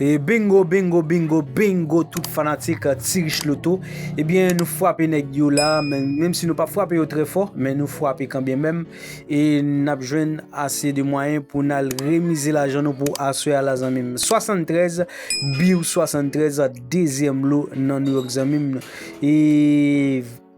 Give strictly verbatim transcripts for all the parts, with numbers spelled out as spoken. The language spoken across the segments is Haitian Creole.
E bingo, bingo, bingo, bingo, tout fanatik, eh, Ti Rich Loto. Ebyen, nou frape nèg yo la, men, menm si nou pa frape yo trè fò, men nou frape kanmenm. E n ap jwenn ase de mwayen pou n al remize lajan nou pou aswè a la, zanmi m. Swasanntrèz, biw swasanntrèz, dezyèm lo nan New York, zanmi m. E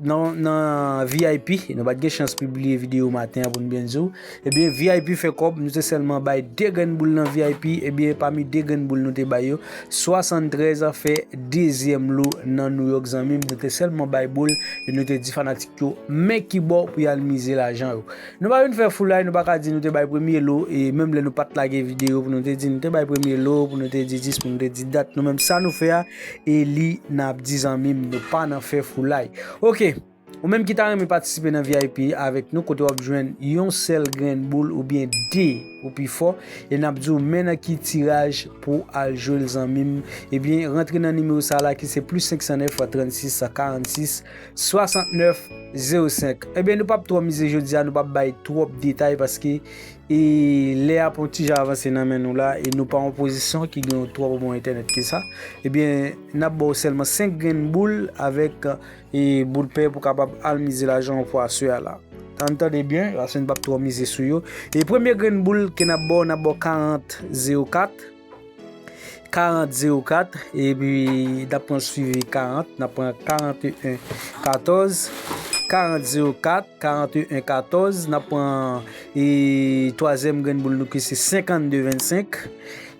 nan, nan V I P, nou pa t gen chans pibliye videyo maten an pou n byen di w. Ebyen, V I P fè kòb, nou te sèlman bay de grenn boul nan V I P, ebyen, pami de grenn boul nou te bay yo, swasanntrèz fè dezyèm lo nan New York, zanmi m, nou te sèlman bay boul, e nou te di fanatik yo, men ki bò pou y al mize lajan yo. Nou pa vin fè foulay, nou pa ka di nou te bay premye lo, e menm lè nou pa t lage videyo pou nou te di nou te bay premye lo, pou nou te di dis, pou nou te di dat, nou menm sa nou fè a, e li n ap di, zanmi m, nou pa nan fè foulay. Oke, ou menm ki ta renmen patisipe nan V I P avèk nou, kote w ap jwenn yon sèl grenn boul oubyen de ou pi fò, e n ap di w men nan ki tiraj pou al jwe l, zanmi m. Ebyen, rantre nan nimewo sa la ki se plis senk san nèf, trannsis, karannsis, swasantnèf, zewo senk. Ebyen, nou p ap twò mize jodi a, nou p ap bay twòp detay paske, e, lè a pon ti jan avanse nan men nou la, e nou pa yon pozisyon ki gen yon twò bon entènèt ke sa. Ebyen, n ap ba w sèlman senk grenn boul avèk, e, boul pè pou kapab al mize lajan w pou aswè a la. Ann tande byen, paske n p ap twò mize sou yo. E premye grenn boul ke n ap ba w, n ap ba w karant zewo kat, karant zewo kat, epi n ap pran swivi karant, n ap pran karanteyen katòz, karant zewo kat, karanteyen katòz, n ap pran, e, twazyèm grenn boul nou ki se senkannde vennsenk,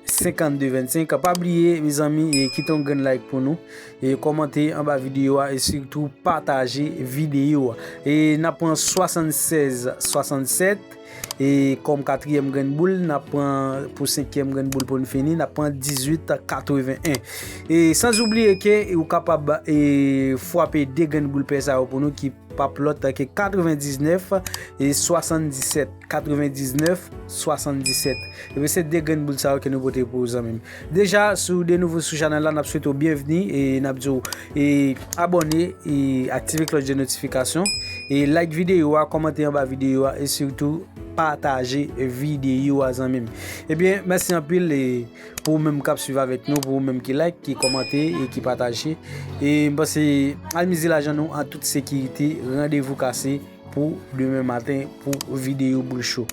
senkannde vennsenk. Pa bliye, mezanmi, e, kite yon grenn like pou nou, e, kòmante anba videyo a, e sitou pataje videyo a. E n ap pran swasannsèz swasannsèt, e kòm katriyèm grenn boul, n ap pran pou senkyèm grenn boul pou n fini, n ap pran dizuit katreven en. E san oubliye ke ou kapab, e, frape de grenn boul pè sa yo pou nou ki p ap lòt ke katrevendiznèf e swasanndisèt, katrevendiznèf swasanndisèt. Ebyen, se de grenn boul sa yo ke nou pote pou ou, zanmi m. Deja, si w de nouvo sou chanèl la, n ap swete w byenvni e n ap di w, e, abòne, e aktive klòch de notifikasyon, e like videyo a, kòmante anba videyo a, e sitou pataje videyo a, zanmi m. Ebyen, mèsi anpil, e pou ou menm k ap swiv avèk nou, pou ou menm ki like, ki kòmante e ki pataje. E m panse, al mize lajan nou an tout sekirite. Randevou kase pou demen maten pou videyo boul cho.